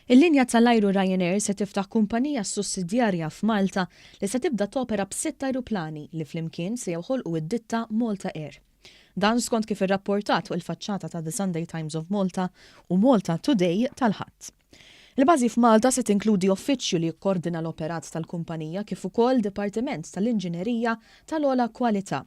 Il-linja tal-ajru Ryanair se tiftaħ kumpanija sussidjarja f'Malta li se tibda topera b'sitt ajruplani li flimkien se joħolqu d-ditta Malta Air. Dan skont kif irrapportat fuq il-faċċata ta' The Sunday Times of Malta u Malta Today tal-Ħadd. Il-bażi f'Malta se tinkludi uffiċċju li jikkordina l-operat tal-kumpanija kif ukoll dipartiment tal-inġinerija tal-ogħla kwalità.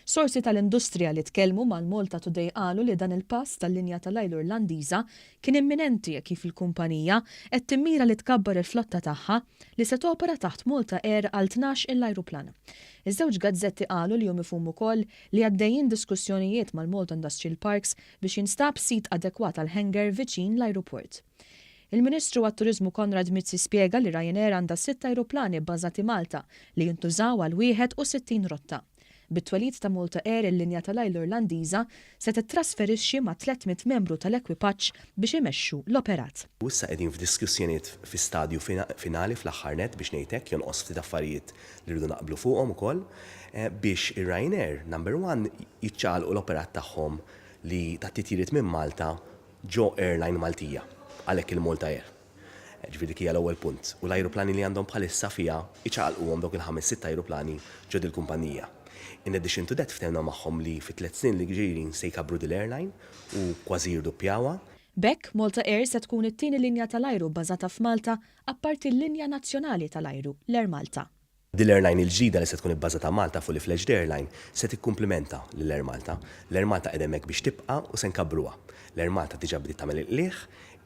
Sorsi tal-industrija li tkellmu mal-Malta Today qalu li dan il-pass tal-linja tal-ajru Irlandiża kien imminenti hekk kif il-kumpanija qed timmira li tkabbar il-flotta tagħha li se topera taħt Malta Air għal 12-il ajruplan. Iż-żewġ gazzetti qalu li hu mifhum ukoll li għaddejjin diskussjonijiet mal-Malta Industrial Parks biex jinstab sit adekwat għal hangar viċin l-ajruport. Il-Ministru għat-Turiżmu Konrad Mizzi spjega li Ryanair għandha sitt ajruplani bbażati Malta li jintużaw għal 61 rotta. Bit-twelid ta' Malta Air il-linja tal-ajlu Irlandiża se tittrasferixxi ma' 300 membru tal-ekwipaġġ biex imexxu l-operat. U issa qegħdin f'diskussjonijiet fi stadju finali fl-aħħar nett biex ngħid hekk, jonqos ftit affarijiet li rridu naqblu fuqhom ukoll, biex ir-Ryanair, number one, jiċċaqalqu l-operat tagħhom li tat-titjiriet minn Malta ġo airline Maltija, għalhekk il-Malta Air. Ġifieri dik hija l-ewwel punt. U l-ajruplani li għandhom bħalissa fiha jċaqalquhom dawk il-ħames sitt ajruplani ġo dil-kumpanija. In addition to that ftehmna magħhom li fit-tliet snin li ġejjin se jkabbru dil-airline u kważi jirduppjawha. B'hekk, Malta Air se tkun it-tieni linja tal-ajru bbażata f'Malta apparti l-linja nazzjonali tal-ajru, l-Air Malta. Din l-airline il-ġdida li se tkun ibbażata Malta fully fledged airline se tikkumplimenta lil Air Malta. L-Air Malta qiegħda hemmhekk biex tibqa' u se nkabbruha. L-Air Malta diġà bdiet tagħmel il-qligħ,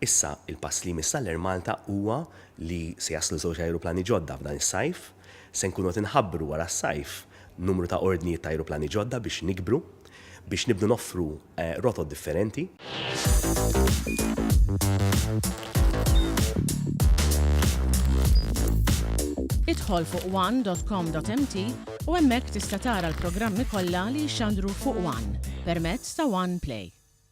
issa il-pass li jmiss għall-Air Malta huwa li se jaslu żewġ ajruplani ġodda f'dan is-sajf. Se nkunu qed inħabbru wara s-sajf numru ta' ordnijiet ta' ajruplani ġodda biex nikbru, biex nibdu noffru rotot differenti. Idħol fuq one dot com dot mt u hemmhekk tista' tara l-programmi kollha li jixxandru fuq one permezz ta' One Play.